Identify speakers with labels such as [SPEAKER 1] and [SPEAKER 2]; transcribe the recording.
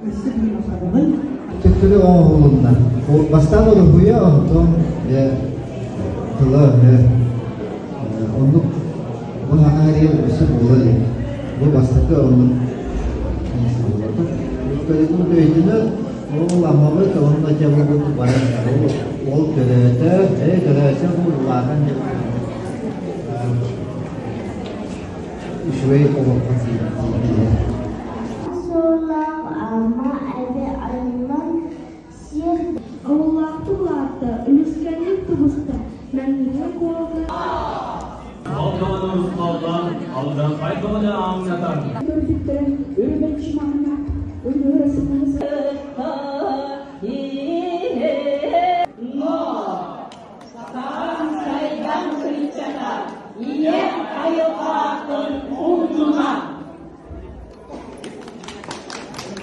[SPEAKER 1] Өссө биир махтанабын.
[SPEAKER 2] Төттөрү оҥоһулунна. Бастаан уруһуйа, онтон дьэ тыла-өһө. Оннук бу саҥа эрийэн өссө буола илик. Бу бастакы оннук буолла. Өйдөнөр, ол аммабыт уонна дьэ бу баран ол төрөөтө, ээ төрөөтө бу улаатан дьэ үчүгэй олоххо киирдилэр.